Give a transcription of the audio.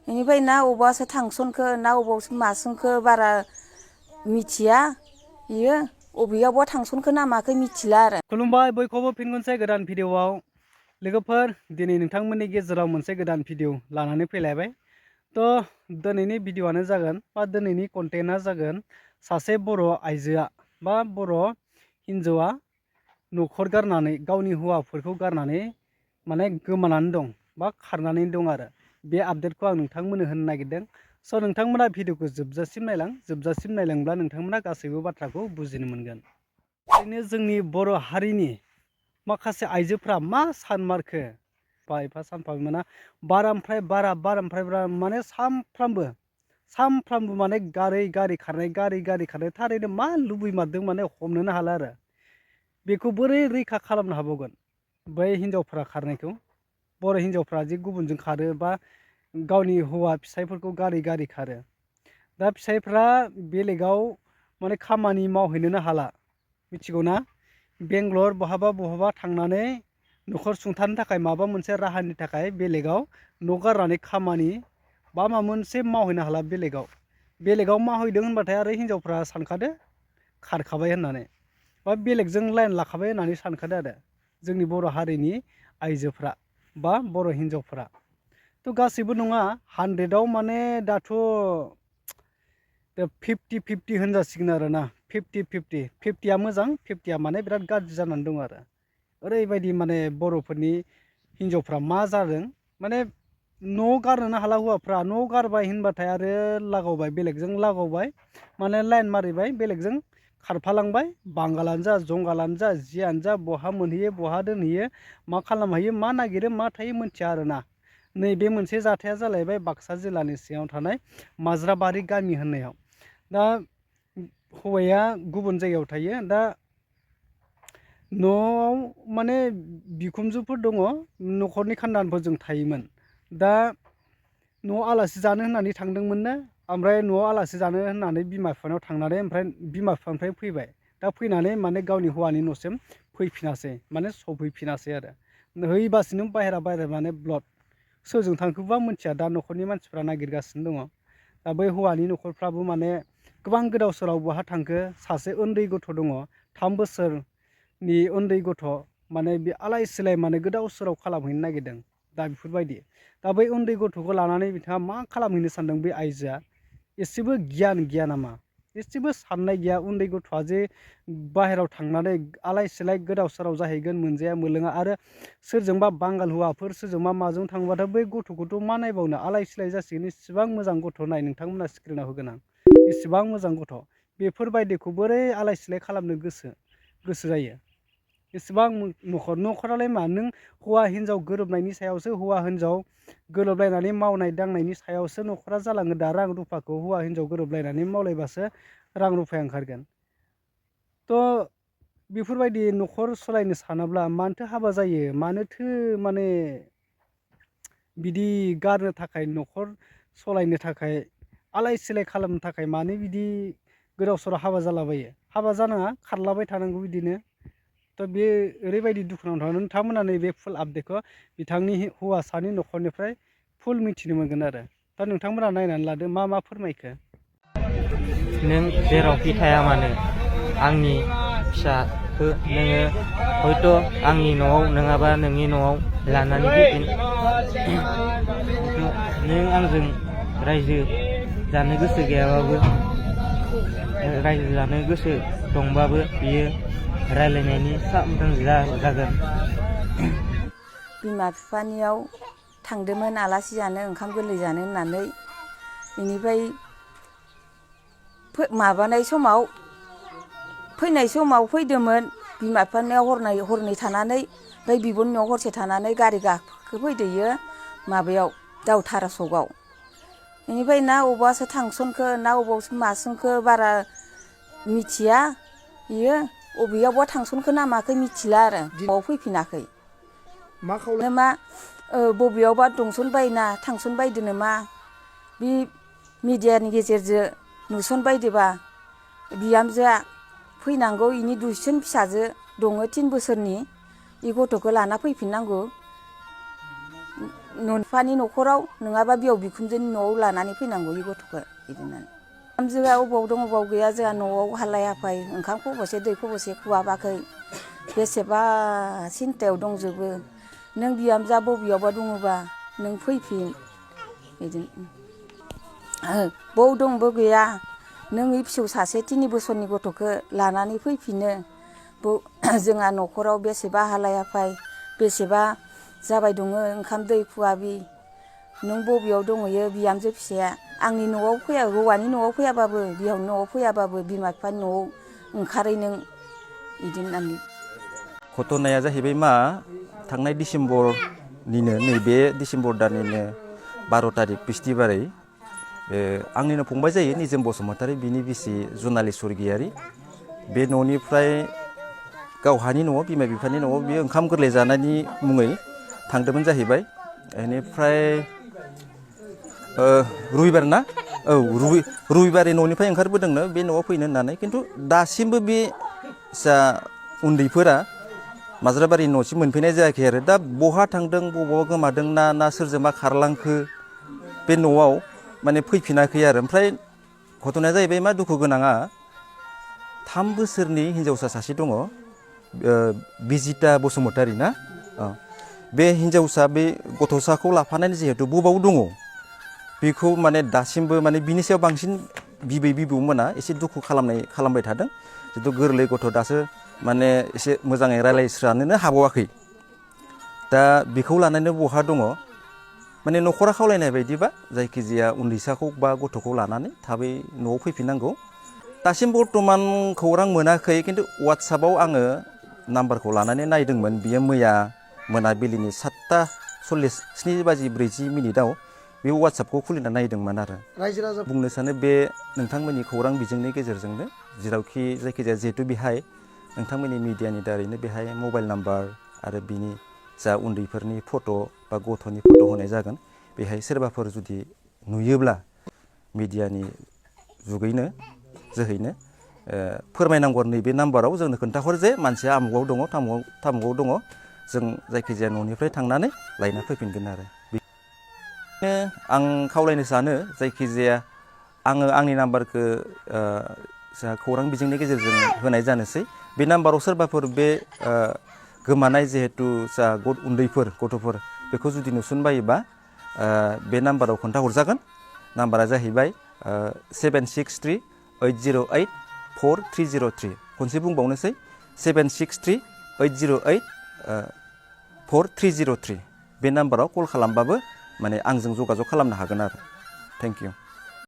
बेनिफ्राय ना अबावबासो थांसनखो ना अबावसो मासनखो बारा मिथिया इयो अबेयावबा थांसनखो ना माखो मिथिला आरो। खुलुमबाय बयखौबो फिन खनसे गोदान भिडिअआव लोगोफोर दिनै नोंथांमोननि गेजेराव मोनसे गोदान भिडिअ लानानै फैलायबाय। दिनैनि भिडिअआनो जागोन बा दिनैनि कन्टेन्टआ जागोन सासे बर' आइजोआ बा बर' हिन्जावा न'खर गारनानै गावनि हौवाफोरखौ गारनानै माने गोमानानै दं बा खारनानै दं आरो बे आपडेटखौ आं नोंथांमोननो होनो नागिरदों। स' नोंथांमोना भिडिअखौ जोबजासिम नायलांब्ला नोंथांमोना गासैबो बाथ्राखौ बुजिनो मोनगोन। ओरैनो जोंनि बर' हारिनि माखासे आइजोफ्रा मा सानमारखो बा एफा सानफा मोना बारानिफ्राय बारा माने सानफ्रामबो माने गारि खारनाय थारैनो मा लुबैमारदों माने हमनोनो हाला आरो बेखौ बोरै रैखा खालामनो हाबावगोन बै हिनजावफ्रा खारनायखौ। बर' हिनजावफ्रा जे गुबुनजों खारो बा गावनि हौवा फिसायफोरखौ गारि खारो, दा फिसायफ्रा बेलेगाव माने खामानि मावहैनोनो हाला मिथिगौ ना? बेंगलर बहाबा थांनानै न'खर सुंथानो थाखाय माबा मोनसे राहानि थाखाय बेलेगाव न' गारनानै खामानि बा माबा मोनसे मावहैनो हाला बेलेगाव मावहैदों होनबाथाय आरो हिनजावफ्रा सानखादो खारखाबाय होननानै बा बेलेगजों लाइन लाखाबाय होननानै सानखादो आरो जोंनि बर' हारिनि आइजोफ्रा बा बर' हिन्जावफ्रा। थ' गासैबो नङा 100आव माने दाथ' 50-50 होनजासिगोन आरो ना। 50-50 मोजां, 50 माने बिराद गाज्रि जानानै दं आरो ओरैबायदि माने बर'फोरनि हिन्जावफ्रा मा जादों माने न' गारनोनो हाला हौवाफ्रा न' गारबाय होनबाथाय आरो लागावबाय बेलेगजों लागावबाय माने लाइन मारिबाय बेलेगजों खारफालांबाय। बांगालानो जा जंगालानो जा जियानो जा बहा मोनहैयो बहा दोनहैयो मा खालामहैयो मा नागिरो मा थायो मोनथिया आरोना। नैबे मोनसे जाथाया जालायबाय बाक्सा जिल्लानि सिङाव थानाय माज्राबारि गामि होननायाव। दा हौवाया गुबुन जायगायाव थायो, दा न'आव माने बिखुनजोफोर दङ, न'खरनि खान्दानफोरजों थायोमोन। दा न'आव आलासि जानो होननानै थांदोंमोननो, ओमफ्राय न'आव आलासि जानो होननानै बिमा बिफानाव थांनानै ओमफ्राय बिमा बिफानिफ्राय फैबाय। दा फैनानै माने गावनि हौवानि न'सिम फैफिनासै माने सफैफिनासै आरो हैबासिनो बाहेरा माने ब्लड सोरजों थांखोबा मिथिया। दा न'खरनि मानसिफ्रा नागिरगासिनो दङ। दा बै हौवानि न'खरफ्राबो माने गोबां गोदाव सोराव बहा थांखो, सासे उन्दै गथ' दङ 3 बोसोरनि उन्दै गथ' माने बे आलाय सिलाय माने गोदाव सोराव खालामहैनो नागिरदों। दा बेफोरबायदि दा बै उन्दै गथ'खौ लानानै बिथाङा मा खालामहैनो सानदों बे आइजोआ एसेबो गियान गैया नामा, एसेबो साननाय गैया उन्दै गथ'आ जे बाहेरायाव थांनानै आलाय सिलाय गोदाव सोराव जाहैगोन मोनजाया मोनलोङा आरो सोरजोंबा बांगाल हौवाफोर सोरजोंबा माजों थांबाथाय बै गथ'खौथ' मा नायबावनो आलाय सिलाय जासिगोन। इसिबां मोजां गथ' नाय नोंथांमोना स्क्रिनाव होगोन आं, इसिबां मोजां गथ' बेफोरबायदिखौ बोरै आलाय सिलाय खालामनो गोसो जायो। इसिबां न'खरालाय मा नों हौवा हिनजाव गोरोबनायनि सायावसो, हौवा हिनजाव गोरोबलायनानै मावनाय दांनायनि सायावसो न'खरा जालाङो। दा रां रुफाखौ हौवा हिनजाव गोरोबलायनानै मावलायबासो रां रुफाया ओंखारगोन। थ' बेफोरबायदि न'खर सालायनो सानाब्ला मानोथो हाबा जायो, मानोथो माने बिदि गारनो थाखाय न'खर सालायनो थाखाय आलाय सिलाय खालामनो थाखाय मानो बिदि गोदाव सोराव हाबा जालाबायो। हाबा जानाङा, खारलाबाय थानांगौ बिदिनो। थ' बे ओरैबायदि दुखुनांथाव। नोंथांमोना नैबे फुल आपडेटखौ बिथांनि हौवासानि न'खरनिफ्राय फुल मिथिनो मोनगोन आरो दा नोंथांमोना नायनानै लादो मा फोरमायखो। नों जेरावखि थाया मानो आंनि फिसाखौ नोङो हयथ' आंनि न'आव नङाबा नोंनि न'आव लानानै फैफिन। नों आंजों रायजो जानो गोसो गैयाबाबो, रायजो जानो गोसो दंबाबो बियो रायलायनायनि जागोन। बिमा बिफानियाव थांदोंमोन आलासि जानो, ओंखाम गोरलै जानो होननानै। बेनिफ्राय माबानाय समाव फैनाय समाव फैदोंमोन बिमा बिफानियाव हरनै थानानै, ओमफ्राय बिब'नियाव हरसे थानानै गारि गाखोफैदो इयो माबायाव दावधारा सकआव। बेनिफ्राय ना अबावबासो थांसनखो ना अबावसो मासनखो बारा मिथिया इयो अबेयावबा थांसनखो ना माखो मिथिला आरो न'आव फैफिनाखै। मा बबेयावबा दंसनबायना थांसनबायदो नामा बे मिडियानि गेजेरजों नुसनबायदोबा बिहामजोआ फैनांगौ, इनि दुइसिन फिसाजो दङ 3 बोसोरनि, इ गथ'खौ लाना फैफिननांगौ। न'फानि न'खराव नङाबा बिहाव बिखुनजोनि न'आव लानानै फैनांगौ इ गथ'खौ बिदिनो बिहामजोआ अबाव दं अबाव गैया जोंहा न'आव हालाय हाफाय ओंखाम खबसे दै खबसे खुवाबाखै बेसेबा सिन्थायाव दंजोबो नों बिहामजोआ बबेयावबा दङबा नों फैफिन बिदिनो बौ दंबो गैया नों इ फिसौ सासे 3 बोसोरनि गथ'खौ लानानै फैफिनो जोंहा न'खराव बेसेबा हालाय हाफाय बेसेबा जाबाय दङ ओंखाम दै खुवाबि नों बबेयाव दङयो बिहामजो फिसाया आंनि न'आव फैया हौवानि न'आव फैयाबाबो बिहावनि न'आव फैयाबाबो बिमा बिफानि न'आव ओंखारै नों बिदि होननानै घटनाया जाहैबाय मा थांनाय डिसेम्बरनिनो नैबे डिसेम्बर दाननिनो 12 तारिख बिस्थिबारै आंनिनो फंबाय जायो निजोम बसुमतारी बिनि बिसि जुनालि स्वर्गियारि बे न'निफ्राय गावहानि न'आव बिमा बिफानि न'आव बियो ओंखाम गोरलै जानायनि मुङै थांदोंमोन जाहैबाय बेनिफ्राय रबिबार ना औ रबिबारै न'निफ्राय ओंखारबोदोंनो बे न'आव फैनो होननानै खिन्थु दासिमबो बे जा उन्दैफोरा माज्राबारि न'सिम मोनफैनाय जायाखै आरो दा बहा थांदों बबावबा गोमादों ना सोरजोंबा खारलांखो बे न'आव माने फैफिनाखै आरो ओमफ्राय घटनाया जाहैबाय मा दुखु गोनाङा 3 बोसोरनि हिन्जावसा सासे दङ बिजिता बसुमतारी ना बे हिन्जावसा बे गथ'साखौ लाफानानै जिहेतु बबाव दङ बेखौ माने दासिमबो माने बिनि सायाव बांसिन बिबै बिबौमोना एसे दुखु खालामबाय थादों जितु गोरलै गथ' दासो माने एसे मोजाङै रायलायस्रानोनो हाबावाखै दा बेखौ लानानै बहा दङ माने न'खरा खावलायनाय बायदिबा जायखिजाया उन्दैसाखौ बा गथ'खौ लानानै थाबै न'आव फैफिननांगौ दासिम बर्तमान खौरां मोनाखै खिन्थु वाट्सएपआव आङो नाम्बारखौ लानानै नायदोंमोन बियो मैया मोनाबिलिनि 7:47:40 बे वाट्सएपखौ खुलिना नायदोंमोन आरो रायजो राजा बुंनो सानो बे नोंथांमोननि खौरां बिजोंनि गेजेरजोंनो जेरावखि जायखिजाया जिहेतु बेहाय नोंथांमोननि मिडियानि दारैनो बेहाय मबाइल नाम्बार आरो बिनि जा उन्दैफोरनि फट' बा गथ'नि फट' होनाय जागोन बेहाय सोरबाफोर जुदि नुयोब्ला मिडियानि जुगैनो जोहैनो फोरमायनांगौ नैबे नाम्बाराव जोंनो खोन्थाहर जे मानसिया आमुगाव दङ थामुगाव दङ जों जायखिजाया न'निफ्राय थांनानै लायना फैफिनगोन आरो बेनो आं खावलायनो सानो जायखिजाया आङो आंनि नाम्बारखौ जा खौरां बिजोंनि गेजेरजों होनाय जानोसै बे नाम्बाराव सोरबाफोर बे गोमानाय जिहेतु जा गथ'फोर बेखौ जुदि नुसनबायोबा बे नाम्बाराव खोन्थाहरजागोन नाम्बारा जाहैबाय 763-808-4303 खनसे बुंबावनोसै 763-808-4303 बे नाम्बाराव कल खालामबाबो माने आंजों जगाजग खालामनो हागोन आरो थेंक इउ